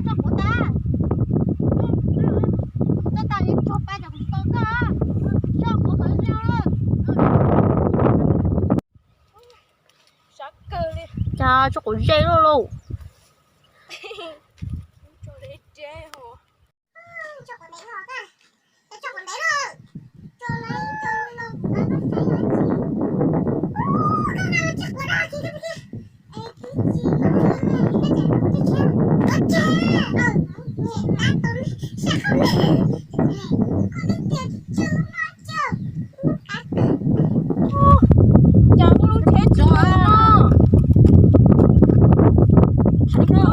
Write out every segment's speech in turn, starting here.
Tso quav tas. Tso tas li tso pa cov kuv tsis tau koj. Tso quav kom zoo. Cas tso quav ze luaj lauj. Cas muaj lub tsheb tsis muaj no.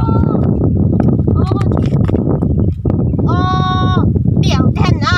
Tiam thiab na.